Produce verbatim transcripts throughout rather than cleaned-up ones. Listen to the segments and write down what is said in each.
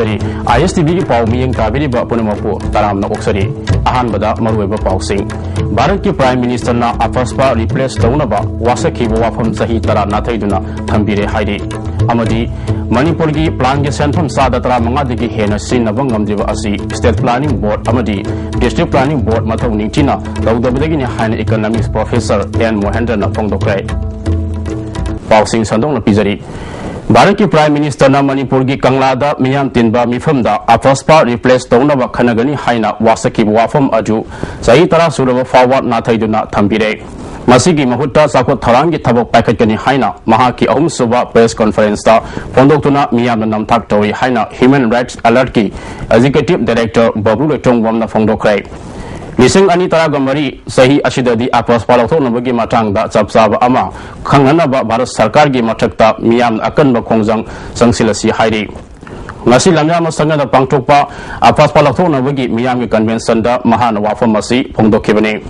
ꯑꯥꯏ ꯑꯦꯁ T ꯚꯤꯒꯤ ꯄꯥꯎ ꯃꯤꯠꯌꯦꯡ ꯇꯥꯕꯤꯔꯤꯕ ꯄꯨꯝꯅꯃꯛꯄꯨ ꯇꯔꯥꯝꯅ ꯑꯣꯛꯆꯔꯤ꯫ ꯑꯍꯥꯟꯕꯗ ꯃꯔꯨꯑꯣꯏꯕ ꯄꯥꯎꯁꯤꯡ꯫ ꯚꯥꯔꯠꯀꯤ Prime Ministerꯅ ꯑꯐꯁꯄꯥ replace ꯇꯧꯅꯕ ꯋꯥꯁꯛꯈꯤꯕ ꯋꯥꯐꯝ ꯆꯍꯤ ꯇꯔꯥ ꯅꯥꯊꯩꯗꯨꯅ ꯊꯝꯕꯤꯔꯦ ꯍꯥꯏꯔꯤ꯫ ꯑꯃꯗꯤ ꯃꯅꯤꯄꯨꯔꯒꯤ planꯒꯤ ꯁꯦꯟꯐꯝ ꯆꯥꯗ ꯇꯔꯥꯃꯉꯥꯗꯒꯤ ꯍꯦꯟꯅ ꯁꯤꯖꯤꯟꯅꯕ ꯉꯝꯗ꯭ꯔꯤꯕ ꯑꯁꯤ State Planning Board ꯑꯃꯗꯤ District Planning Board ꯃꯊꯧ ꯅꯤꯡꯊꯤꯅ ꯇꯧꯗꯕꯗꯒꯤꯅꯤ ꯍꯥꯏꯅ Economics Professor ꯑꯦꯟ ꯃꯣꯍꯦꯟꯗ꯭ꯔꯅ ꯐꯣꯡꯗꯣꯛꯈ꯭ꯔꯦ꯫ ꯄꯥꯎꯁꯤꯡ ꯁꯟꯗꯣꯛꯅ ꯄꯤꯖꯔꯤ꯫ ꯚꯥꯔꯠꯀꯤ Prime Ministerꯅ ꯃꯅꯤꯄꯨꯔꯒꯤ ꯀꯪꯂꯥꯗ ꯃꯤꯌꯥꯝ ꯇꯤꯟꯕ ꯃꯤꯐꯝꯗ ꯑꯐꯁꯄꯥ replace ꯇꯧꯅꯕ ꯈꯟꯅꯒꯅꯤ ꯍꯥꯏꯅ ꯋꯥꯁꯛꯈꯤꯕ ꯋꯥꯐꯝ ꯑꯗꯨ ꯆꯍꯤ ꯇꯔꯥ ꯁꯨꯔꯕ ꯐꯥꯎꯕ ꯅꯥꯊꯩꯗꯨꯅ ꯊꯝꯕꯤꯔꯦ꯫ ꯃꯁꯤꯒꯤ ꯃꯍꯨꯠꯇ ꯆꯥꯎꯈꯠ ꯊꯧꯔꯥꯡꯒꯤ ꯊꯕꯛ ꯄꯥꯏꯈꯠꯀꯅꯤ ꯍꯥꯏꯅ ꯃꯍꯥꯛꯀꯤ ꯑꯍꯨꯝꯁꯨꯕ press conferenceꯇ ꯐꯣꯡꯗꯣꯛꯇꯨꯅ ꯃꯤꯌꯥꯝꯅ ꯅꯝꯊꯥꯛ ꯇꯧꯔꯤ ꯍꯥꯏꯅ Human Rights Alertꯀꯤ Executive Director ꯕꯕ꯭ꯂꯨ ꯂꯣꯏꯇꯣꯡꯕꯝꯅ ꯐꯣꯡꯗꯣꯛꯈ꯭ꯔꯦ꯫ ꯂꯤꯁꯤꯡ ꯑꯅꯤ ꯇꯔꯥꯒ ꯃꯔꯤ ꯆꯍꯤ ꯑꯁꯤꯗꯗꯤ ꯑꯐꯁꯄꯥ ꯂꯧꯊꯣꯛꯅꯕꯒꯤ ꯃꯇꯥꯡꯗ ꯆꯞ ꯆꯥꯕ ꯑꯃ ꯈꯪꯅꯅꯕ ꯚꯥꯔꯠ ꯁꯔꯀꯥꯔꯒꯤ ꯃꯊꯛꯇ ꯃꯤꯌꯥꯝꯅ ꯑꯀꯟꯕ ꯈꯣꯡꯖꯪ ꯆꯪꯁꯤꯜꯂꯁꯤ ꯍꯥꯏꯔꯤ꯫ ꯉꯁꯤ ꯂꯝꯌꯥ ꯃꯁꯪꯒꯗ ꯄꯥꯡꯊꯣꯛꯄ ꯑꯐꯁꯄꯥ ꯂꯧꯊꯣꯛꯅꯕꯒꯤ ꯃꯤꯌꯥꯝꯒꯤ conventionꯗ ꯃꯍꯥꯛꯅ ꯋꯥꯐꯝ ꯑꯁꯤ ꯐꯣꯡꯗꯣꯛꯈꯤꯕꯅꯤ꯫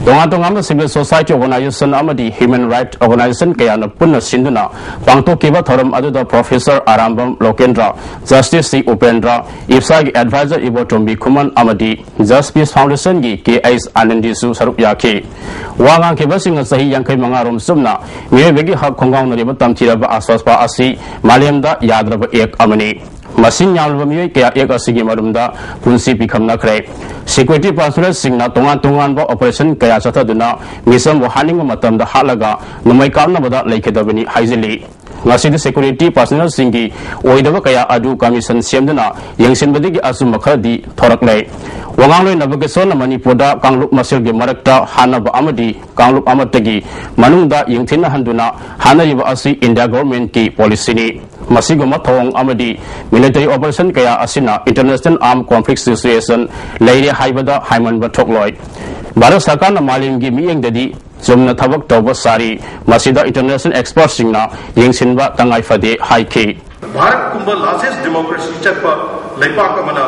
ꯇꯣꯉꯥꯟ ꯇꯣꯉꯥꯟꯕ civil society organization ꯑꯃꯗꯤ human rights organization ꯀꯌꯥꯅ ꯄꯨꯟꯅ ꯁꯤꯟꯗꯨꯅ ꯄꯥꯡꯊꯣꯛꯈꯤꯕ ꯊꯧꯔꯝ ꯑꯗꯨꯗ Professor ꯑꯔꯥꯝꯕꯝ ꯂꯣꯀꯦꯟꯗ꯭ꯔ, Justice ꯁꯤ ꯎꯄꯦꯟꯗ꯭ꯔ, ꯏꯞꯁꯥꯒꯤ advisor ꯏꯕꯣꯇꯣꯝꯕꯤ ꯈꯨꯃꯟ ꯑꯃꯗꯤ Justice Foundationꯒꯤ ꯀꯦ ꯑꯩꯆ ꯑꯥꯅꯟꯗꯤꯁꯨ ꯁꯔꯨꯛ ꯌꯥꯈꯤ꯫ ꯋꯥ ꯉꯥꯡꯈꯤꯕꯁꯤꯡꯅ ꯆꯍꯤ ꯌꯥꯡꯈꯩ ꯃꯉꯥ ꯔꯣꯝ ꯆꯨꯞꯅ ꯃꯤꯑꯣꯏꯕꯒꯤ ꯍꯛ ꯈꯣꯡꯒꯥꯎꯅꯔꯤꯕ ꯇꯝꯊꯤꯔꯕ ꯑꯐꯁꯄꯥ ꯑꯁꯤ ꯃꯥꯂꯦꯝꯗ ꯌꯥꯗ꯭ꯔꯕ act ꯑꯃꯅꯤ꯫ ꯃꯁꯤꯡ ꯌꯥꯝꯂꯕ ꯃꯤꯑꯣꯏ ꯀꯌꯥ act ꯑꯁꯤꯒꯤ ꯃꯔꯨꯝꯗ ꯄꯨꯟꯁꯤ ꯄꯤꯈꯝꯅꯈ꯭ꯔꯦ꯫ Security personnelꯁꯤꯡꯅ ꯇꯣꯉꯥꯟ ꯇꯣꯉꯥꯟꯕ operationꯀꯌꯥ ꯆꯠꯊꯗꯨꯅ ꯃꯤꯆꯝꯕꯨ ꯍꯥꯠꯅꯤꯡꯕ ꯃꯇꯝꯗ ꯍꯥꯠꯂꯒ ꯅꯣꯡꯃꯩ ꯀꯥꯞꯅꯕꯗ ꯂꯩꯈꯤꯗꯕꯅꯤ ꯍꯥꯏꯖꯤꯜꯂꯤ꯫ ꯉꯁꯤꯗꯤ security personnelꯁꯤꯡꯒꯤ ꯑꯣꯏꯗꯕ ꯀꯌꯥ ꯑꯗꯨ commission ꯁꯦꯝꯗꯨꯅ ꯌꯦꯡꯁꯤꯟꯕꯗꯒꯤ ꯑꯆꯨꯝꯕ ꯈꯔꯗꯤ ꯊꯣꯔꯛꯂꯦ꯫ ꯋꯥꯉꯥꯡꯂꯣꯏ ꯅꯕꯀꯤꯁꯣꯔꯅ ꯃꯅꯤꯄꯨꯔꯗ ꯀꯥꯡꯂꯨꯞ ꯃꯁꯦꯜꯒꯤ ꯃꯔꯛꯇ ꯍꯥꯠꯅꯕ ꯑꯃꯗꯤ ꯀꯥꯡꯂꯨꯞ ꯑꯃꯠꯇꯒꯤ ꯃꯅꯨꯡꯗ ꯌꯦꯡꯊꯤꯅꯍꯟꯗꯨꯅ ꯍꯥꯠꯅꯔꯤꯕ ꯑꯁꯤ India governmentꯀꯤ policyꯅꯤ꯫ ꯃꯁꯤꯒꯨꯝꯕ ꯊꯧꯑꯣꯡ ꯑꯃꯗꯤ military operation ꯀꯌꯥ ꯑꯁꯤꯅ international armed conflict situation ꯂꯩꯔꯦ ꯍꯥꯏꯕꯗ ꯍꯥꯏꯃꯟꯕ ꯊꯣꯛꯂꯣꯏ꯫ ꯚꯥꯔꯠ ꯁꯔꯀꯥꯔꯅ ꯃꯥꯂꯦꯝꯒꯤ ꯃꯤꯠꯌꯦꯡꯗꯗꯤ ꯆꯨꯝꯅ ꯊꯕꯛ ꯇꯧꯕ ꯁꯥꯔꯤ꯫ ꯃꯁꯤꯗ international expertꯁꯤꯡꯅ ꯌꯦꯡꯁꯤꯟꯕ ꯇꯉꯥꯏ ꯐꯗꯦ ꯍꯥꯏꯈꯤ꯫ ꯚꯥꯔꯠꯀꯨꯝꯕ largest democracy ꯆꯠꯄ ꯂꯩꯕꯥꯛ ꯑꯃꯅ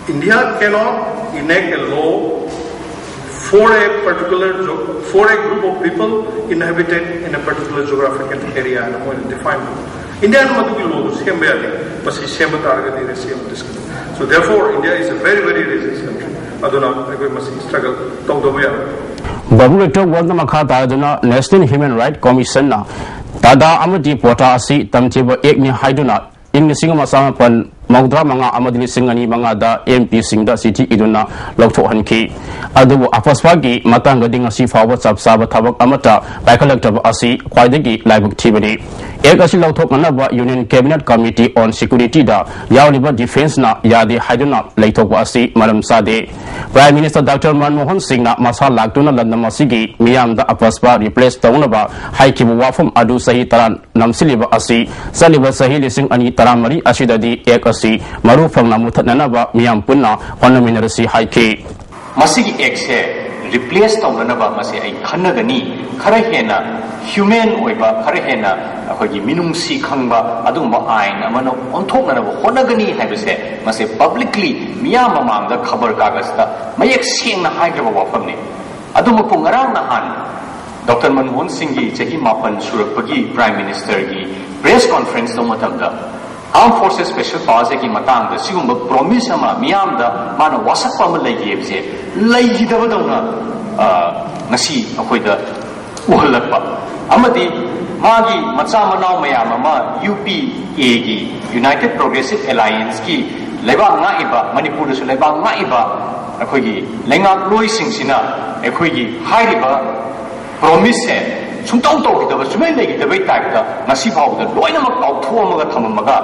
India cannot enact a law for a particular geo- for a group of people inhabited in a particular geographical area ꯍꯥꯏꯅ ꯃꯣꯏꯅ define ꯇꯧꯕ꯫ ꯏꯟꯗꯤꯌꯥꯅ ꯃꯗꯨꯒꯤ ꯂꯣꯗꯨ ꯁꯦꯝꯕ ꯌꯥꯗꯦ꯫ ꯃꯁꯤ ꯁꯦꯝꯕ ꯇꯥꯔꯒꯗꯤ ꯔꯦꯁꯤꯌꯝ discrimination. So therefore India is a very, very racist country. ꯑꯗꯨꯅ ꯑꯩꯈꯣꯏ ꯃꯁꯤ ꯁ꯭ꯇ꯭ꯔꯒꯜ ꯇꯧꯗꯕ ꯌꯥꯔꯣꯏ꯫ ꯕꯕꯨ ꯂꯦꯛꯇ ꯋꯥꯔꯜꯗ ꯃꯈꯥ ꯇꯥꯔꯗꯨꯅ ꯅꯦꯁꯅꯦꯜ ꯍ꯭ꯌꯨꯃꯦꯟ ꯔꯥꯏꯠ ꯀꯣꯃꯤꯁꯟꯅ ꯇꯥꯗꯥ ꯑꯃꯗꯤ ꯄꯣꯇꯥ ꯑꯁꯤ ꯇꯝꯊꯤꯕ ꯑꯦꯛꯅꯤ ꯍꯥꯏꯗꯨꯅ ꯏꯪ ꯂꯤꯁꯤꯡ ꯑꯃ ꯆꯥꯃꯥꯄꯟ ꯃꯧꯗ꯭ꯔꯥ ꯃꯉꯥ ꯑꯃꯗꯤ ꯂꯤꯁꯤꯡ ꯑꯅꯤ ꯃꯉꯥꯗ ꯑꯦꯝ ꯄꯤꯁꯤꯡꯗ ꯆꯤꯊꯤ ꯏꯗꯨꯅ ꯂꯧꯊꯣꯛꯍꯟꯈꯤ꯫ ꯑꯗꯨꯕꯨ ꯑꯄꯁꯄꯥꯒꯤ ꯃꯇꯥꯡꯗꯗꯤ ꯉꯁꯤ ꯐꯥꯎꯕ ꯆꯞ ꯆꯥꯕ ꯊꯕꯛ ꯑꯃꯠꯇ ꯄꯥꯏꯈꯠꯂꯛꯇꯕ ꯑꯁꯤ ꯈ꯭ꯋꯥꯏꯗꯒꯤ ꯂꯥꯏꯕꯛ ꯊꯤꯕꯅꯤ꯫ ꯑꯦꯛ ꯑꯁꯤ ꯂꯧꯊꯣꯛꯅꯅꯕ ꯌꯨꯅꯤꯌꯟ ꯀꯦꯕꯤꯅꯦꯠ ꯀꯃꯤꯇꯤ ꯑꯣꯟ ꯁꯦꯀ꯭ꯌꯨꯔꯤꯇꯤꯗ ꯌꯥꯎꯔꯤꯕ ꯗꯤꯐꯦꯟꯁꯅ ꯌꯥꯗꯦ ꯍꯥꯏꯗꯨꯅ ꯂꯩꯊꯣꯛꯄ ꯑꯁꯤ ꯃꯔꯝ ꯆꯥꯗꯦ꯫ ꯄ꯭ꯔꯥꯏꯝ ꯃꯤꯅꯤꯁꯇꯔ ꯗꯥꯛꯇꯔ ꯃꯟꯃꯣꯍꯟ ꯁꯤꯡꯅ ꯃꯁꯥ ꯂꯥꯛꯇꯨꯅ ꯂꯝꯗꯝ ꯑꯁꯤꯒꯤ ꯃꯤꯌꯥꯝꯗ ꯑꯄꯁꯄꯥ ꯔꯤꯄ꯭ꯂꯦꯁ ꯇꯧꯅꯕ ꯍꯥꯏꯈꯤꯕ ꯋꯥꯐꯝ ꯑꯗꯨ ꯆꯍꯤ ꯇꯔꯥ ꯅꯝꯁꯤꯜꯂꯤꯕ ꯑꯁꯤ ꯆꯠꯂꯤꯕ ꯆꯍꯤ ꯂꯤꯁꯤꯡ ꯑꯅꯤ ꯇꯔꯥꯃꯔꯤ ꯑꯁꯤꯗꯗꯤ ꯑꯦꯛ ꯑꯁꯤ ꯃꯔꯨ ꯐꯪꯅ ꯃꯨꯊꯠꯅꯅꯕ ꯃꯤꯌꯥꯝ ꯄꯨꯟꯅ ꯍꯣꯠꯅꯃꯤꯟꯅꯔꯁꯤ ꯍꯥꯏꯈꯤ꯫ ꯃꯁꯤꯒꯤ ꯑꯦꯛꯁꯦ ꯔꯤꯄ꯭ꯂꯦꯁ ꯇꯧꯅꯅꯕ ꯃꯁꯤ ꯑꯩ ꯈꯟꯅꯒꯅꯤ꯫ ꯈꯔ ꯍꯦꯟꯅ ꯍ꯭ꯌꯨꯃꯦꯟ ꯑꯣꯏꯕ, ꯈꯔ ꯍꯦꯟꯅ ꯑꯩꯈꯣꯏꯒꯤ ꯃꯤꯅꯨꯡꯁꯤ ꯈꯪꯕ ꯑꯗꯨꯒꯨꯝꯕ ꯑꯥꯏꯟ ꯑꯃꯅ ꯑꯣꯟꯊꯣꯛꯅꯅꯕ ꯍꯣꯠꯅꯒꯅꯤ ꯍꯥꯏꯕꯁꯦ ꯃꯁꯤ ꯄꯕ꯭ꯂꯤꯛꯂꯤ ꯃꯤꯌꯥꯝ ꯃꯃꯥꯡꯗ ꯈꯕꯔ ꯀꯥꯒꯖꯇ ꯃꯌꯦꯛ ꯁꯦꯡꯅ ꯍꯥꯏꯈ꯭ꯔꯕ ꯋꯥꯐꯝꯅꯤ꯫ ꯑꯗꯨꯃꯛꯄꯨ ꯉꯔꯥꯡ ꯅꯍꯥꯟ ꯗꯣꯛꯇꯔ ꯃꯟꯃꯣꯍꯟ ꯁꯤꯡꯒꯤ ꯆꯍꯤ ꯃꯥꯄꯟ ꯁꯨꯔꯛꯄꯒꯤ ꯄ꯭ꯔꯥꯏꯝ ꯃꯤꯅꯤꯁꯇꯔꯒꯤ ꯄ꯭ꯔꯦꯁ ꯀꯣꯟꯐ꯭ꯔꯦꯟꯁ ꯇꯧꯕ ꯃꯇꯝꯗ ꯑꯥꯔꯝ ꯐꯣꯔꯁꯦꯁ ꯁ꯭ꯄꯦꯁꯦꯜ ꯄꯥꯋꯔꯁ ꯑꯦꯛꯀꯤ ꯃꯇꯥꯡꯗ ꯁꯤꯒꯨꯝꯕ ꯄ꯭ꯔꯣꯃꯤꯁ ꯑꯃ ꯃꯤꯌꯥꯝꯗ ꯃꯥꯅ ꯋꯥꯁꯛꯄ ꯑꯃ ꯂꯩꯈꯤ ꯍꯥꯏꯕꯁꯦ ꯂꯩꯈꯤꯗꯕꯗꯧꯅ, ꯑ, ꯉꯁꯤ ꯑꯩꯈꯣꯏꯗ ꯎꯍꯜꯂꯛꯄ ꯑꯃꯗꯤ ꯃꯥꯒꯤ ꯃꯆꯥ ꯃꯅꯥꯎ ꯃꯌꯥꯝ ꯑꯃ ꯌꯨ ꯄꯤ ꯑꯦꯒꯤ, ꯌꯨꯅꯥꯏꯇꯦꯗ ꯄ꯭ꯔꯣꯒ꯭ꯔꯦꯁꯤꯚ ꯑꯦꯂꯥꯏꯌꯦꯟꯁꯀꯤ ꯂꯩꯕꯥꯛ ꯉꯥꯛꯏꯕ, ꯃꯅꯤꯄꯨꯔꯗꯁꯨ ꯂꯩꯕꯥꯛ ꯉꯥꯛꯏꯕ ꯑꯩꯈꯣꯏꯒꯤ ꯂꯩꯉꯥꯛꯂꯣꯏꯁꯤꯡꯁꯤꯅ ꯑꯩꯈꯣꯏꯒꯤ ꯍꯥꯏꯔꯤꯕ ꯄ꯭ꯔꯣꯃꯤꯁꯁꯦ ꯁꯨꯡꯇꯧ ꯇꯧꯈꯤꯗꯕ, ꯁꯨꯡꯂꯩ ꯂꯩꯈꯤꯗꯕꯩ ꯇꯥꯏꯞꯇ ꯉꯁꯤ ꯐꯥꯎꯕꯗ ꯂꯣꯏꯅꯃꯛ ꯀꯥꯎꯊꯣꯛꯑꯝꯃꯒ ꯊꯝꯃꯝꯃꯒ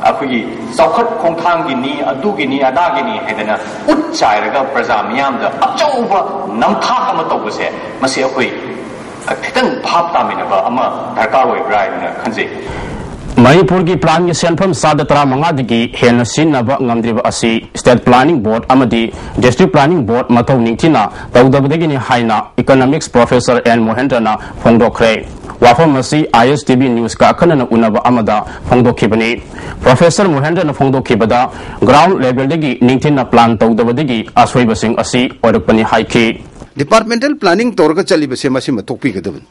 ꯑꯩꯈꯣꯏꯒꯤ ꯆꯥꯎꯈꯠ ꯈꯣꯡꯊꯥꯡꯒꯤꯅꯤ, ꯑꯗꯨꯒꯤꯅꯤ, ꯑꯗꯥꯒꯤꯅꯤ ꯍꯥꯏꯗꯅ ꯎꯠ ꯆꯥꯏꯔꯒ ꯄ꯭ꯔꯖꯥ ꯃꯤꯌꯥꯝꯗ ꯑꯆꯧꯕ ꯅꯝꯊꯥꯛ ꯑꯃ ꯇꯧꯕꯁꯦ, ꯃꯁꯤ ꯑꯩꯈꯣꯏ ꯈꯤꯇꯪ ꯚꯥꯞ ꯇꯥꯃꯤꯟꯅꯕ ꯑꯃ ꯗꯔꯀꯥꯔ ꯑꯣꯏꯕ꯭ꯔꯥ ꯍꯥꯏꯅ ꯈꯟꯖꯩ꯫ ꯃꯅꯤꯄꯨꯔꯒꯤ ꯄ꯭ꯂꯥꯟꯒꯤ ꯁꯦꯟꯐꯝ ꯆꯥꯗ ꯇꯔꯥꯃꯉꯥꯗꯒꯤ ꯍꯦꯟꯅ ꯁꯤꯖꯤꯟꯅꯕ ꯉꯝꯗ꯭ꯔꯤꯕ ꯑꯁꯤ ꯁ꯭ꯇꯦꯠ ꯄ꯭ꯂꯥꯅꯤꯡ ꯕꯣꯔꯗ ꯑꯃꯗꯤ ꯗꯤꯁꯇ꯭ꯔꯤꯛ ꯄ꯭ꯂꯥꯅꯤꯡ ꯕꯣꯔꯗ ꯃꯊꯧ ꯅꯤꯡꯊꯤꯅ ꯇꯧꯗꯕꯗꯒꯤꯅꯤ ꯍꯥꯏꯅ ꯏꯀꯣꯅꯣꯃꯤꯛꯁ ꯄ꯭ꯔꯣꯐꯦꯁꯔ ꯑꯦꯟ ꯃꯣꯍꯦꯟꯗ꯭ꯔꯅ ꯐꯣꯡꯗꯣꯛꯈ꯭ꯔꯦ꯫ ꯋꯥꯐꯝ ꯑꯁꯤ ꯑꯥꯏ ꯑꯦꯁ ꯇꯤ ꯚꯤ ꯅ꯭ꯌꯨꯁꯀ ꯑꯈꯟꯅꯅ ꯎꯅꯕ ꯑꯃꯗ ꯐꯣꯡꯗꯣꯛꯈꯤꯕꯅꯤ꯫ ꯄ꯭ꯔꯣꯐꯦꯁꯔ ꯃꯣꯍꯦꯟꯗ꯭ꯔꯅ ꯐꯣꯡꯗꯣꯛꯈꯤꯕꯗ, ꯒ꯭ꯔꯥꯎꯟꯗ ꯂꯦꯚꯦꯜꯗꯒꯤ ꯅꯤꯡꯊꯤꯅ ꯄ꯭ꯂꯥꯟ ꯇꯧꯗꯕꯗꯒꯤ ꯑꯁꯣꯏꯕꯁꯤꯡ ꯑꯁꯤ ꯑꯣꯏꯔꯛꯄꯅꯤ ꯍꯥꯏꯈꯤ꯫ ꯗꯤꯄꯥꯔꯠꯃꯦꯟꯇꯦꯜ ꯄ꯭ꯂꯥꯅꯤꯡ ꯇꯧꯔꯒ ꯆꯠꯂꯤꯕꯁꯦ ꯃꯁꯤꯃ ꯇꯣꯛꯄꯤꯒꯗꯕꯅꯤ꯫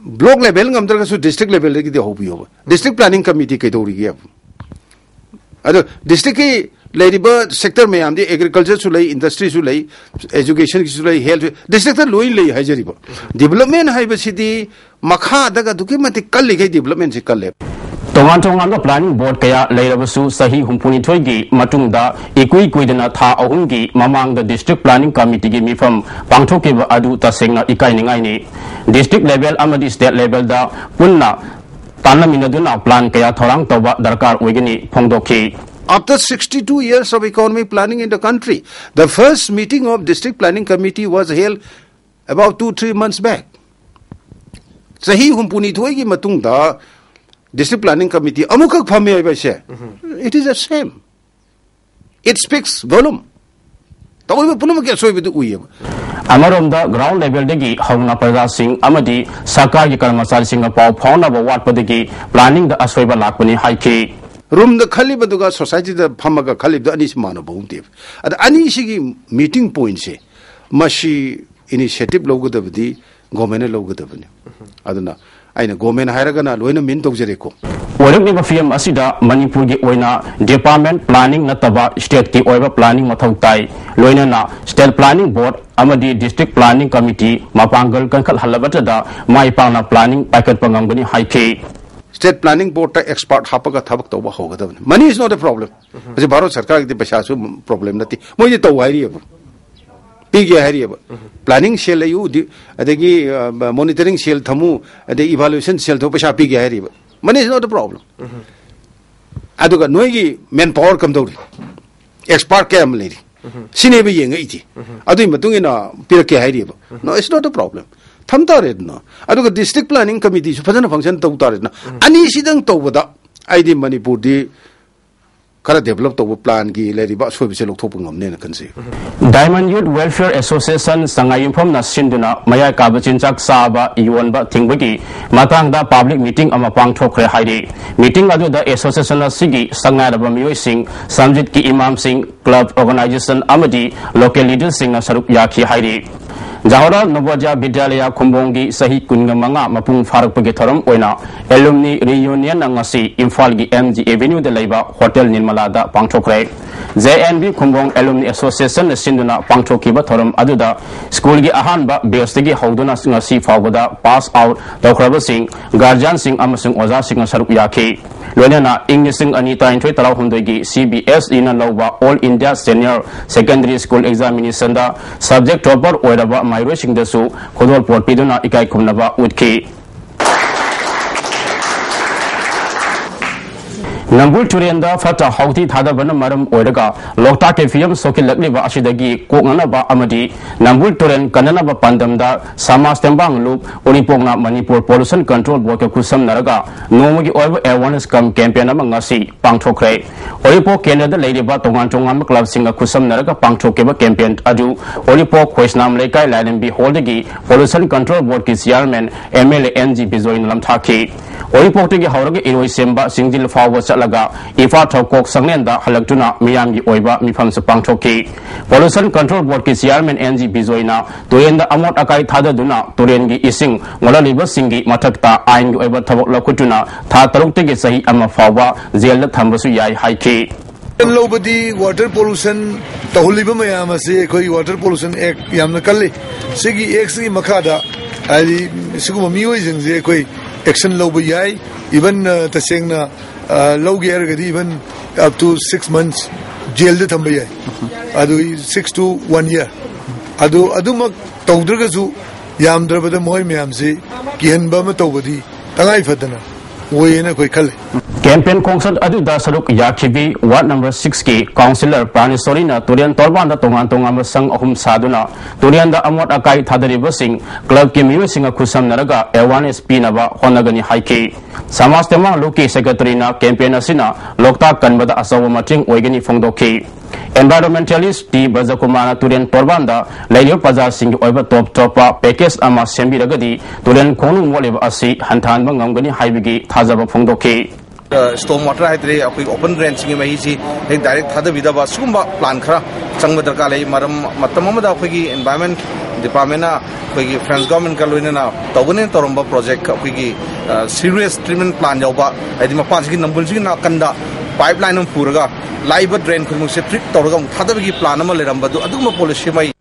Block level ꯉꯝꯗ꯭ꯔꯒꯁꯨ district levelꯗꯒꯤꯗꯤ ꯍꯧꯕꯤꯌꯣꯕ꯫ District planning committee ꯀꯩꯗꯧꯔꯤꯒꯦ? ꯑꯗꯣ districtꯀꯤ ꯂꯩꯔꯤꯕ sector ꯃꯌꯥꯝꯗꯤ, agricultureꯁꯨ ꯂꯩ, industryꯁꯨ ꯂꯩ, educationꯒꯤꯁꯨ ꯂꯩ, health, districtꯇ ꯂꯣꯏ ꯂꯩ ꯍꯥꯏꯖꯔꯤꯕ꯫ Development ꯍꯥꯏꯕꯁꯤꯗꯤ ꯃꯈꯥꯗꯒ ꯑꯗꯨꯛꯀꯤ ꯃꯇꯤꯛ ꯀꯜꯂꯤꯈꯩ developmentꯁꯤ ꯀꯜꯂꯦ꯫ ꯇꯣꯉꯥꯟ ꯇꯣꯉꯥꯟꯕ planning board ꯀꯌꯥ ꯂꯩꯔꯕꯁꯨ, ꯆꯍꯤ ꯍꯨꯝꯐꯨꯅꯤꯊꯣꯏꯒꯤ ꯃꯇꯨꯡꯗ ꯏꯀꯨꯏ ꯀꯨꯏꯗꯅ ꯊꯥ ꯑꯍꯨꯝꯒꯤ ꯃꯃꯥꯡꯗ district planning committeeꯒꯤ ꯃꯤꯐꯝ ꯄꯥꯡꯊꯣꯛꯈꯤꯕ ꯑꯗꯨ ꯇꯁꯦꯡꯅ ꯏꯀꯥꯏꯅꯤꯡꯉꯥꯏꯅꯤ꯫ District level ꯑꯃꯗꯤ state levelꯗ ꯄꯨꯟꯅ ꯇꯥꯟꯅꯃꯤꯟꯅꯗꯨꯅ plan ꯀꯌꯥ ꯊꯧꯔꯥꯡ ꯇꯧꯕ ꯗꯔꯀꯥꯔ ꯑꯣꯏꯒꯅꯤ ꯐꯣꯡꯗꯣꯛꯈꯤ꯫ After sixty-two years of economic planning in the country, the first meeting of District Planning Committee was held about two, three months back. ꯆꯍꯤ ꯍꯨꯝꯐꯨꯅꯤꯊꯣꯏꯒꯤ ꯃꯇꯨꯡꯗ District Planning Committee ꯑꯃꯨꯛꯈꯛ ꯐꯝꯃꯦ ꯍꯥꯏꯕꯁꯦ, it is a shame. It speaks volume. ꯇꯧꯔꯤꯕ ꯄꯨꯝꯅꯃꯛꯀꯤ ꯑꯁꯣꯏꯕꯗꯨ ꯎꯏꯌꯦꯕ꯫ ꯑꯃꯔꯣꯝꯗ ground levelꯗꯒꯤ ꯍꯧꯅ ꯄ꯭ꯔꯖꯥꯁꯤꯡ ꯑꯃꯗꯤ ꯁꯔꯀꯥꯔꯒꯤ ꯀꯔꯃꯆꯥꯔꯤꯁꯤꯡꯒ ꯄꯥꯎ ꯐꯥꯎꯅꯕ ꯋꯥꯠꯄꯗꯒꯤ planningꯗ ꯑꯁꯣꯏꯕ ꯂꯥꯛꯄꯅꯤ ꯍꯥꯏꯈꯤ꯫ Roomꯗ ꯈꯜꯂꯤꯕꯗꯨꯒ societyꯗ ꯐꯝꯃꯒ ꯈꯜꯂꯤꯕꯗꯨ ꯑꯅꯤꯁꯤ ꯃꯥꯟꯅꯕ ꯄꯣꯟꯇꯦꯕ꯫ ꯑꯗ ꯑꯅꯤꯁꯤꯒꯤ meeting pointꯁꯦ, ꯃꯁꯤ initiative ꯂꯧꯒꯗꯕꯗꯤ governmentꯅ ꯂꯧꯒꯗꯕꯅꯤ꯫ ꯑꯗꯨꯅ ꯑꯩꯅ government ꯍꯥꯏꯔꯒꯅ ꯂꯣꯏꯅ mean ꯇꯧꯖꯔꯦꯀꯣ꯫ ꯑꯣꯏꯔꯛꯂꯤꯕ ꯐꯤꯕꯝ ꯑꯁꯤꯗ ꯃꯅꯤꯄꯨꯔꯒꯤ ꯑꯣꯏꯅ department planning ꯅꯠꯇꯕ stateꯀꯤ ꯑꯣꯏꯕ planning ꯃꯊꯧ ꯇꯥꯏ꯫ ꯂꯣꯏꯅꯅ state planning board ꯑꯃꯗꯤ district planning committee ꯃꯄꯥꯡꯒꯜ ꯀꯟꯈꯠꯍꯜꯂꯕꯇꯗ ꯃꯥꯏ ꯄꯥꯛꯅ planning ꯄꯥꯏꯈꯠꯄ ꯉꯝꯒꯅꯤ ꯍꯥꯏꯈꯤ꯫ State planning boardꯇ expert ꯍꯥꯞꯄꯒ ꯊꯕꯛ ꯇꯧꯕ ꯍꯧꯒꯗꯕꯅꯤ꯫ Money is not a problem꯫ ꯍꯧꯖꯤꯛ ꯚꯥꯔꯠ ꯁꯔꯀꯥꯔꯒꯤꯗꯤ ꯄꯩꯁꯥꯁꯨ problem ꯅꯠꯇꯦ꯫ ꯃꯣꯏꯗꯤ ꯇꯧ ꯍꯥꯏꯔꯤꯑꯕ꯫ ꯄꯤꯒꯦ ꯍꯥꯏꯔꯤꯑꯕ꯫ Planning cell ꯂꯩꯌꯨ, ꯗꯤ-, ꯑꯗꯒꯤ, ꯑ, monitoring cell ꯊꯝꯃꯨ, ꯑꯗꯩ evaluation cell ꯊꯝꯃꯨ, ꯄꯩꯁꯥ ꯄꯤꯒꯦ ꯍꯥꯏꯔꯤꯕ꯫ Money is not a problem꯫ ꯑꯗꯨꯒ ꯅꯣꯏꯒꯤ manpower ꯀꯝꯗꯧꯔꯤ? Expert ꯀꯌꯥꯝ ꯂꯩꯔꯤ? ꯁꯤꯅꯦꯕ ꯌꯦꯡꯉꯛꯏꯁꯦ꯫ ꯑꯗꯨꯒꯤ ꯃꯇꯨꯡ ꯏꯟꯅ ꯄꯤꯔꯛꯀꯦ ꯍꯥꯏꯔꯤꯕ꯫ No, it's not a problem. ꯊꯝ ꯇꯥꯔꯦꯗꯅ꯫ ꯑꯗꯨꯒ district planning committeeꯁꯨ ꯐꯖꯅ function ꯇꯧ ꯇꯥꯔꯦꯗꯅ꯫ ꯑꯅꯤꯁꯤꯗꯪ ꯇꯧꯕꯗ ꯑꯩꯗꯤ ꯃꯅꯤꯄꯨꯔꯗꯤ ꯈꯔ develop ꯇꯧꯕ planꯒꯤ ꯂꯩꯔꯤꯕ ꯑꯁꯣꯏꯕꯁꯦ ꯂꯧꯊꯣꯛꯄ ꯉꯝꯅꯦꯅ ꯈꯟꯖꯩ꯫ Diamond Youth Welfare Association ꯁꯉꯥꯏ ꯌꯨꯝꯐꯝꯅ ꯁꯤꯟꯗꯨꯅ ꯃꯌꯥꯏ ꯀꯥꯕ ꯆꯤꯟꯖꯥꯛ ꯆꯥꯕ ꯌꯣꯟꯕ ꯊꯤꯡꯕꯒꯤ ꯃꯇꯥꯡꯗ public meeting ꯑꯃ ꯄꯥꯡꯊꯣꯛꯈ꯭ꯔꯦ ꯍꯥꯏꯔꯤ꯫ Meeting ꯑꯗꯨꯗ association ꯑꯁꯤꯒꯤ ꯁꯛꯅꯥꯏꯔꯕ ꯃꯤꯑꯣꯏꯁꯤꯡ, ꯁꯝꯖꯤꯠꯀꯤ ꯏꯃꯥꯝꯁꯤꯡ, club organization ꯑꯃꯗꯤ local leaderꯁꯤꯡꯅ ꯁꯔꯨꯛ ꯌꯥꯈꯤ ꯍꯥꯏꯔꯤ꯫ ꯖꯋꯥꯍꯔꯂꯥꯜ ꯅꯚꯣꯗꯌꯥ ꯕꯤꯗ꯭ꯌꯥꯂꯌꯥ ꯈꯨꯝꯕꯣꯡꯒꯤ ꯆꯍꯤ ꯀꯨꯟꯃꯉꯥ ꯃꯄꯨꯡ ꯐꯥꯔꯛꯄꯒꯤ ꯊꯧꯔꯝ ꯑꯣꯏꯅ ꯑꯦꯂꯨꯝꯅꯤ ꯔꯤꯌꯨꯅꯤꯌꯟꯅ ꯉꯁꯤ ꯏꯝꯐꯥꯜꯒꯤ ꯑꯦꯝ ꯖꯤ ꯑꯦꯚꯦꯅ꯭ꯌꯨꯗ ꯂꯩꯕ ꯍꯣꯇꯦꯜ ꯅꯤꯔꯃꯂꯥꯗ ꯄꯥꯡꯊꯣꯛꯈ꯭ꯔꯦ꯫ J N B Khumbong alumni ꯑꯦꯁꯣꯁꯤꯌꯦꯁꯟꯅ ꯁꯤꯟꯗꯨꯅ ꯄꯥꯡꯊꯣꯛꯈꯤꯕ ꯊꯧꯔꯝ ꯑꯗꯨꯗ ꯁ꯭ꯀꯨꯜꯒꯤ ꯑꯍꯥꯟꯕ ꯕꯦꯆꯇꯒꯤ ꯍꯧꯗꯨꯅ ꯉꯁꯤ ꯐꯥꯎꯕꯗ ꯄꯥꯁ ꯑꯥꯎꯠ ꯇꯧꯈ꯭ꯔꯕꯁꯤꯡ, ꯒꯥꯔꯖꯤꯌꯥꯟꯁꯤꯡ ꯑꯃꯁꯨꯡ ꯑꯣꯖꯥꯁꯤꯡꯅ ꯁꯔꯨꯛ ꯌꯥꯈꯤ꯫ ꯂꯣꯏꯅꯅ ꯏꯪ ꯂꯤꯁꯤꯡ ꯑꯅꯤ ꯇꯔꯥꯅꯤꯊꯣꯏ ꯇꯔꯥꯍꯨꯝꯗꯣꯏꯒꯤ ꯁꯤ ꯕꯤ ꯑꯦꯁ ꯏꯅ ꯂꯧꯕ all India senior secondary school ꯑꯦꯛꯖꯥꯃꯤꯅꯦꯁꯟꯗ ꯁꯕꯖꯦꯛ ꯇꯣꯄꯔ ꯑꯣꯏꯔꯕ ꯃꯍꯩꯔꯣꯏꯁꯤꯡꯗꯁꯨ ꯈꯨꯗꯣꯜꯄꯣꯠ ꯄꯤꯗꯨꯅ ꯏꯀꯥꯏ ꯈꯨꯝꯅꯕ ꯎꯠꯈꯤ꯫ ꯅꯝꯕꯨꯜ ꯇꯨꯔꯦꯟꯗ ꯐꯠꯇ ꯍꯥꯎꯊꯤ ꯊꯥꯗꯕꯅ ꯃꯔꯝ ꯑꯣꯏꯔꯒ ꯂꯣꯛꯇꯥꯛꯀꯤ ꯐꯤꯕꯝ ꯁꯣꯛꯆꯤꯜꯂꯛꯂꯤꯕ ꯑꯁꯤꯗꯒꯤ ꯀꯣꯛꯅꯅꯕ ꯑꯃꯗꯤ ꯅꯝꯕꯨꯜ ꯇꯨꯔꯦꯟ ꯀꯟꯅꯅꯕ ꯄꯥꯟꯗꯝꯗ ꯁꯃꯥꯖ ꯇꯦꯡꯕꯥꯡ ꯂꯨꯞ ꯎꯔꯤꯄꯣꯛꯅ ꯃꯅꯤꯄꯨꯔ ꯄꯣꯂꯨꯁꯟ ꯀꯟꯇ꯭ꯔꯣꯜ ꯕꯣꯔꯗꯀ ꯈꯨꯠꯁꯝꯅꯔꯒ ꯅꯣꯡꯃꯒꯤ ꯑꯣꯏꯕ ꯑꯦꯋꯥꯔꯅꯦꯁ ꯀꯝ ꯀꯦꯝꯄꯦꯟ ꯑꯃ ꯉꯁꯤ ꯄꯥꯡꯊꯣꯛꯈ꯭ꯔꯦ꯫ ꯎꯔꯤꯄꯣꯛ ꯀꯦꯟꯗ꯭ꯔꯗ ꯂꯩꯔꯤꯕ ꯇꯣꯉꯥꯟ ꯇꯣꯉꯥꯟꯕ ꯀ꯭ꯂꯕꯁꯤꯡꯒ ꯈꯨꯠꯁꯝꯅꯔꯒ ꯄꯥꯡꯊꯣꯛꯈꯤꯕ ꯀꯦꯝꯄꯦꯟ ꯑꯗꯨ ꯎꯔꯤꯄꯣꯛ ꯈꯣꯏꯁꯅꯥꯝ ꯂꯩꯀꯥꯏ ꯂꯥꯏꯔꯦꯝꯕꯤ ꯍꯣꯜꯗꯒꯤ ꯄꯣꯂꯨꯁꯟ ꯀꯟꯇ꯭ꯔꯣꯜ ꯕꯣꯔꯗꯀꯤ chairman M L A N G ꯕꯤꯖꯣꯏꯅ ꯂꯝꯊꯥꯈꯤ꯫ ꯎꯔꯤꯄꯣꯛꯇꯒꯤ ꯍꯧꯔꯒ ꯏꯔꯣꯏꯁꯦꯝꯕ ꯆꯤꯡꯖꯤꯜ ꯐꯥꯎꯕ ꯆꯠꯂꯒ ꯏꯝꯐꯥꯜ ꯊꯧꯀꯣꯛ ꯁꯪꯂꯦꯟꯗ ꯍꯜꯂꯛꯇꯨꯅ ꯃꯤꯌꯥꯝꯒꯤ ꯑꯣꯏꯕ ꯃꯤꯐꯝꯁꯨ ꯄꯥꯡꯊꯣꯛꯈꯤ꯫ ꯄꯣꯂꯨꯁꯟ ꯀꯟꯇ꯭ꯔꯣꯜ ꯕꯣꯔꯗꯀꯤ ꯆꯤꯌꯥꯔꯃꯦꯟ ꯑꯦꯟ ꯖꯤ ꯕꯤꯖꯣꯏꯅ ꯇꯨꯔꯦꯟꯗ ꯑꯃꯣꯠ ꯑꯀꯥꯏ ꯊꯥꯗꯗꯨꯅ ꯇꯨꯔꯦꯟꯒꯤ ꯏꯁꯤꯡ ꯃꯣꯠꯍꯜꯂꯤꯕꯁꯤꯡꯒꯤ ꯃꯊꯛꯇ ꯑꯥꯏꯟꯒꯤ ꯑꯣꯏꯕ ꯊꯕꯛ ꯂꯧꯈꯠꯇꯨꯅ ꯊꯥ ꯇꯔꯨꯛꯇꯒꯤ ꯆꯍꯤ ꯑꯃ ꯐꯥꯎꯕ ꯖꯦꯜꯗ ꯊꯝꯕꯁꯨ ꯌꯥꯏ ꯍꯥꯏꯈꯤ꯫ ꯑꯦꯛꯁꯟ ꯂꯧꯕꯗꯤ ꯋꯥꯇꯔ ꯄꯣꯂꯨꯁꯟ ꯇꯧꯍꯜꯂꯤꯕ ꯃꯌꯥꯝ ꯑꯁꯤ ꯑꯩꯈꯣꯏ ꯋꯥꯇꯔ ꯄꯣꯂꯨꯁꯟ ꯑꯦꯛ ꯌꯥꯝꯅ ꯀꯜꯂꯤ꯫ ꯁꯤꯒꯤ ꯑꯦꯛꯁꯤꯒꯤ ꯃꯈꯥꯗ ꯍꯥꯏꯗꯤ ꯁꯤꯒꯨꯝꯕ ꯃꯤꯑꯣꯏꯁꯤꯡꯁꯦ ꯑꯩꯈꯣꯏ ꯑꯦꯛꯁꯟ ꯂꯧꯕ ꯌꯥꯏ꯫ ꯏꯚꯟ, ꯑ, ꯇꯁꯦꯡꯅ, ꯑ, ꯂꯧꯒꯦ ꯍꯥꯏꯔꯒꯗꯤ even up to six months ꯖꯦꯜꯗ ꯊꯝꯕ ꯌꯥꯏ꯫ ꯑꯗꯨ ꯁꯤꯛꯁ ꯇꯨ ꯋꯥꯟ ꯏꯌꯥꯔ꯫ ꯑꯗꯨ ꯑꯗꯨꯃꯛ ꯇꯧꯗ꯭ꯔꯒꯁꯨ ꯌꯥꯝꯗ꯭ꯔꯕꯗ ꯃꯈꯣꯏ ꯃꯌꯥꯝꯁꯤ ꯀꯤꯍꯟꯕ ꯑꯃ ꯇꯧꯕꯗꯤ ꯇꯉꯥꯏ ꯐꯗꯅ ꯑꯣꯏꯌꯦꯅ ꯑꯩꯈꯣꯏ ꯈꯜꯂꯤ꯫ ꯀꯦꯝꯄꯦꯟ ꯈꯣꯡꯆꯠ ꯑꯗꯨꯗ ꯁꯔꯨꯛ ꯌꯥꯈꯤꯕꯤ ꯋꯥꯔꯗ ꯅꯝꯕꯔ ꯁꯤꯛꯁꯀꯤ ꯀꯥꯎꯟꯁꯤꯂꯔ ꯄ꯭ꯔꯥꯅꯦꯁꯣꯔꯤꯅ ꯇꯨꯔꯦꯟ ꯇꯣꯔꯕꯥꯟꯗ ꯇꯣꯉꯥꯟ ꯇꯣꯉꯥꯟꯕ ꯁꯪ ꯑꯍꯨꯝ ꯁꯥꯗꯨꯅ ꯇꯨꯔꯦꯟꯗ ꯑꯃꯣꯠ ꯑꯀꯥꯏ ꯊꯥꯗꯔꯤꯕꯁꯤꯡ ꯀ꯭ꯂꯕꯀꯤ ꯃꯤꯑꯣꯏꯁꯤꯡꯒ ꯈꯨꯠꯁꯝꯅꯔꯒ ꯑꯦꯋꯥꯔꯅꯦꯁ ꯄꯤꯅꯕ ꯍꯣꯠꯅꯒꯅꯤ ꯍꯥꯏꯈꯤ꯫ ꯁꯃꯥꯖ ꯇꯦꯡꯕꯥꯡ ꯂꯨꯞꯀꯤ ꯁꯦꯀ꯭ꯔꯦꯇꯔꯤꯅ ꯀꯦꯝꯄꯦꯟ ꯑꯁꯤꯅ ꯂꯣꯛꯇꯥꯛ ꯀꯟꯕꯗ ꯑꯆꯧꯕ ꯃꯇꯦꯡ ꯑꯣꯏꯒꯅꯤ ꯐꯣꯡꯗꯣꯛꯈꯤ꯫ ꯑꯦꯟꯚꯥꯏꯔꯣꯟꯃꯦꯟꯇꯦꯂꯤꯁ ꯇꯤ ꯕ꯭ꯔꯖꯀꯨꯃꯥꯔꯅ ꯇꯨꯔꯦꯟ ꯇꯣꯔꯕꯥꯟꯗ ꯂꯩꯔꯤꯕ ꯄ꯭ꯔꯖꯥꯁꯤꯡꯒꯤ ꯑꯣꯏꯕ ꯇꯣꯞ ꯇꯣꯞꯄ ꯄꯦꯀꯦꯖ ꯑꯃ ꯁꯦꯝꯕꯤꯔꯒꯗꯤ ꯇꯨꯔꯦꯟ ꯈꯣꯡꯅꯨꯡ ꯃꯣꯠꯂꯤꯕ ꯑꯁꯤ ꯍꯟꯊꯍꯟꯕ ꯉꯝꯒꯅꯤ ꯍꯥꯏꯕꯒꯤ ꯊꯥꯖꯕ ꯐꯣꯡꯗꯣꯛꯈꯤ꯫ ꯁ꯭ꯇꯣꯝ ꯋꯥꯇꯔ ꯍꯥꯏꯇꯥꯔꯦ, ꯑꯩꯈꯣꯏ ꯑꯣꯄꯟ ꯗ꯭ꯔꯦꯟꯁꯤꯡꯒꯤ ꯃꯍꯤꯁꯤ ꯍꯦꯛ ꯗꯥꯏꯔꯦꯛ ꯊꯥꯗꯕꯤꯗꯕ, ꯁꯤꯒꯨꯝꯕ ꯄ꯭ꯂꯥꯟ ꯈꯔ ꯆꯪꯕ ꯗꯔꯀꯥꯔ ꯂꯩ꯫ ꯃꯔꯝ, ꯃꯇꯝ ꯑꯃꯗ ꯑꯩꯈꯣꯏꯒꯤ ꯏꯟꯚꯥꯏꯔꯟꯃꯦꯟ ꯗꯤꯄꯥꯔꯠꯃꯦꯟꯅ ꯑꯩꯈꯣꯏꯒꯤ ꯐ꯭ꯔꯦꯟꯁ ꯒꯣꯔꯃꯦꯟꯒ ꯂꯣꯏꯅꯅ ꯇꯧꯒꯅꯦꯅ ꯇꯧꯔꯝꯕ ꯄ꯭ꯔꯣꯖꯦꯛ ꯑꯩꯈꯣꯏꯒꯤ ꯁꯤꯋꯦꯖ ꯇ꯭ꯔꯤꯠꯃꯦꯟ ꯄ꯭ꯂꯥꯟ ꯌꯥꯎꯕ, ꯍꯥꯏꯗꯤ ꯃꯄꯥꯟꯁꯤꯒꯤ ꯅꯝꯕꯨꯜꯁꯤꯒꯤ ꯅꯥꯀꯟꯗ ꯄꯥꯏꯞ ꯂꯥꯏꯟ ꯑꯃ ꯄꯨꯔꯒ ꯂꯥꯛꯏꯕ ꯗ꯭ꯔꯦꯟ ꯈꯨꯗꯤꯡꯃꯛꯁꯦ ꯇ꯭ꯔꯤꯠ ꯇꯧꯔꯒ ꯑꯃꯨꯛ ꯊꯥꯗꯕꯒꯤ ꯄ꯭ꯂꯥꯟ ꯑꯃ ꯂꯩꯔꯝꯕꯗꯨ, ꯑꯗꯨꯒꯨꯝꯕ ꯄꯣꯂꯤꯁꯤ ꯑꯃ ꯑꯩ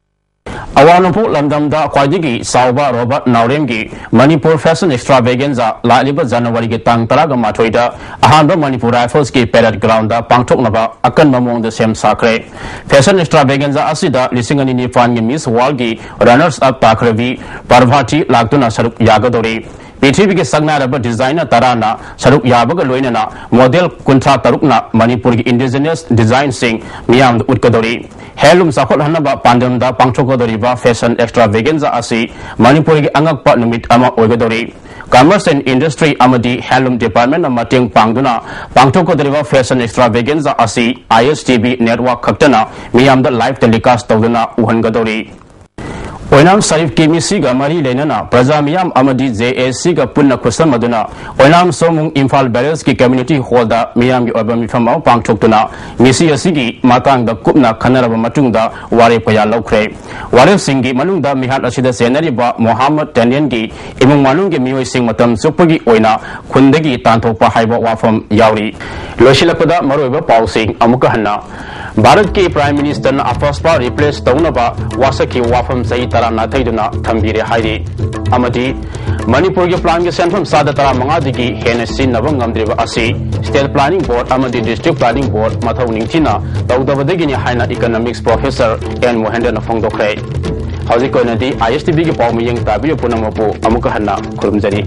ꯑꯋꯥꯡ ꯅꯣꯡꯄꯣꯛ ꯂꯝꯗꯝꯗ ꯈ꯭ꯋꯥꯏꯗꯒꯤ ꯆꯥꯎꯕ ꯔꯣꯕꯥꯔꯠ ꯅꯥꯎꯔꯦꯝꯒꯤ ꯃꯅꯤꯄꯨꯔ ꯐꯦꯁꯟ ꯑꯦꯛꯁꯇ꯭ꯔꯥ ꯚꯦꯒꯦꯟꯖꯥ ꯂꯥꯛꯂꯤꯕ ꯖꯅꯋꯥꯔꯤꯒꯤ ꯇꯥꯡ ꯇꯔꯥꯒ ꯃꯥꯊꯣꯏꯗ ꯑꯍꯥꯟꯕ ꯃꯅꯤꯄꯨꯔ ꯔꯥꯏꯐꯜꯁꯀꯤ ꯄꯦꯔꯦꯗ ꯒ꯭ꯔꯥꯎꯟꯗ ꯄꯥꯡꯊꯣꯛꯅꯕ ꯑꯀꯟꯕ ꯃꯑꯣꯡꯗ ꯁꯦꯝ ꯁꯥꯈ꯭ꯔꯦ꯫ ꯐꯦꯁꯟ ꯑꯦꯛꯁꯇ꯭ꯔꯥ ꯚꯦꯒꯦꯟꯖꯥ ꯑꯁꯤꯗ ꯂꯤꯁꯤꯡ ꯑꯅꯤ ꯅꯤꯄꯥꯟꯒꯤ ꯃꯤꯁ ꯋꯥꯔꯜꯗꯀꯤ ꯔꯅꯔꯁ ꯑꯞ ꯇꯥꯈ꯭ꯔꯕꯤ ꯄꯥꯔꯚꯥꯇꯤ ꯂꯥꯛꯇꯨꯅ ꯁꯔꯨꯛ ꯌꯥꯒꯗꯧꯔꯤ꯫ ꯄ꯭ꯔꯤꯊꯤꯕꯤꯒꯤ ꯁꯛꯅꯥꯏꯔꯕ ꯗꯤꯖꯥꯏꯅꯔ ꯇꯔꯥꯅ ꯁꯔꯨꯛ ꯌꯥꯕꯒ ꯂꯣꯏꯅꯅ ꯃꯣꯗꯦꯜ ꯀꯨꯟꯊ꯭ꯔꯥ ꯇꯔꯨꯛꯅ ꯃꯅꯤꯄꯨꯔꯒꯤ ꯏꯟꯗꯤꯖꯤꯅꯁ ꯗꯤꯖꯥꯏꯟꯁꯤꯡ ꯃꯤꯌꯥꯝꯗ ꯎꯠꯀꯗꯧꯔꯤ꯫ ꯍꯦꯟꯂꯨꯝ ꯆꯥꯎꯈꯠꯍꯟꯅꯕ ꯄꯥꯟꯗꯝꯗ ꯄꯥꯡꯊꯣꯛꯀꯗꯧꯔꯤꯕ ꯐꯦꯁꯟ ꯑꯦꯛꯁꯇ꯭ꯔꯥ ꯚꯦꯒꯦꯟꯖꯥ ꯑꯁꯤ ꯃꯅꯤꯄꯨꯔꯒꯤ ꯑꯉꯛꯄ ꯅꯨꯃꯤꯠ ꯑꯃ ꯑꯣꯏꯒꯗꯧꯔꯤ꯫ Commerce and Industry ꯑꯃꯗꯤ ꯍꯦꯟꯂꯨꯝ ꯗꯤꯄꯥꯔꯠꯃꯦꯟꯅ ꯃꯇꯦꯡ ꯄꯥꯡꯗꯨꯅ ꯄꯥꯡꯊꯣꯛꯀꯗꯧꯔꯤꯕ ꯐꯦꯁꯟ ꯑꯦꯛꯁꯇ꯭ꯔꯥ ꯚꯦꯒꯦꯟꯖꯥ ꯑꯁꯤ ISTV network ꯈꯛꯇꯅ ꯃꯤꯌꯥꯝꯗ live telecast ꯇꯧꯗꯨꯅ ꯎꯍꯟꯒꯗꯧꯔꯤ꯫ ꯑꯣꯏꯅꯥꯝ ꯁꯔꯤꯐꯀꯤ ꯃꯤꯁꯤꯒ ꯃꯔꯤ ꯂꯩꯅꯅ ꯄ꯭ꯔꯖꯥ ꯃꯤꯌꯥꯝ ꯑꯃꯗꯤ JACꯒ ꯄꯨꯟꯅ ꯈꯨꯠꯁꯝꯅꯗꯨꯅ ꯑꯣꯏꯅꯥꯝ ꯁꯣꯃꯨꯡ ꯏꯝꯐꯥꯜ ꯕꯦꯔꯦꯖꯀꯤ community hallꯗ ꯃꯤꯌꯥꯝꯒꯤ ꯑꯣꯏꯕ ꯃꯤꯐꯝ ꯑꯃ ꯄꯥꯡꯊꯣꯛꯇꯨꯅ ꯃꯤꯁꯤ ꯑꯁꯤꯒꯤ ꯃꯇꯥꯡꯗ ꯀꯨꯞꯅ ꯈꯟꯅꯔꯕ ꯃꯇꯨꯡꯗ ꯋꯥꯔꯦꯞ ꯀꯌꯥ ꯂꯧꯈ꯭ꯔꯦ꯫ ꯋꯥꯔꯦꯞꯁꯤꯡꯒꯤ ꯃꯅꯨꯡꯗ ꯃꯤꯍꯥꯠ ꯑꯁꯤꯗ ꯆꯦꯟꯅꯔꯤꯕ ꯃꯣꯍꯥꯃꯗ ꯇꯦꯅꯦꯟꯒꯤ ꯏꯃꯨꯡ ꯃꯅꯨꯡꯒꯤ ꯃꯤꯑꯣꯏꯁꯤꯡ ꯃꯇꯝ ꯆꯨꯞꯄꯒꯤ ꯑꯣꯏꯅ ꯈꯨꯟꯗꯒꯤ ꯇꯥꯟꯊꯣꯛꯄ ꯍꯥꯏꯕ ꯋꯥꯐꯝ ꯌꯥꯎꯔꯤ꯫ ꯂꯣꯏꯁꯤꯜꯂꯛꯄꯗ ꯃꯔꯨꯑꯣꯏꯕ ꯄꯥꯎꯁꯤꯡ ꯑꯃꯨꯛꯀ ꯍꯟꯅ꯫ ꯚꯥꯔꯠꯀꯤ Prime Ministerꯅ ꯑꯐꯁꯄꯥ replace ꯇꯧꯅꯕ ꯋꯥꯁꯛꯈꯤꯕ ꯋꯥꯐꯝ ꯆꯍꯤ ꯇꯔꯥ ꯅꯥꯊꯩꯗꯨꯅ ꯊꯝꯕꯤꯔꯦ ꯍꯥꯏꯔꯤ꯫ ꯑꯃꯗꯤ ꯃꯅꯤꯄꯨꯔꯒꯤ planꯒꯤ ꯁꯦꯟꯐꯝ ꯆꯥꯗ ꯇꯔꯥꯃꯉꯥꯗꯒꯤ ꯍꯦꯟꯅ ꯁꯤꯖꯤꯟꯅꯕ ꯉꯝꯗ꯭ꯔꯤꯕ ꯑꯁꯤ State Planning Board ꯑꯃꯗꯤ District Planning Board ꯃꯊꯧ ꯅꯤꯡꯊꯤꯅ ꯇꯧꯗꯕꯗꯒꯤꯅꯤ ꯍꯥꯏꯅ economics professor N ꯃꯣꯍꯦꯟꯗ꯭ꯔꯅ ꯐꯣꯡꯗꯣꯛꯈ꯭ꯔꯦ꯫ ꯍꯧꯖꯤꯛ ꯑꯣꯏꯅꯗꯤ ISTVꯒꯤ ꯄꯥꯎ ꯃꯤꯌꯦꯡ ꯇꯥꯕꯤꯌꯨ ꯄꯨꯝꯅꯃꯛꯄꯨ ꯑꯃꯨꯛꯀ ꯍꯟꯅ ꯈꯨꯔꯨꯝꯖꯔꯤ꯫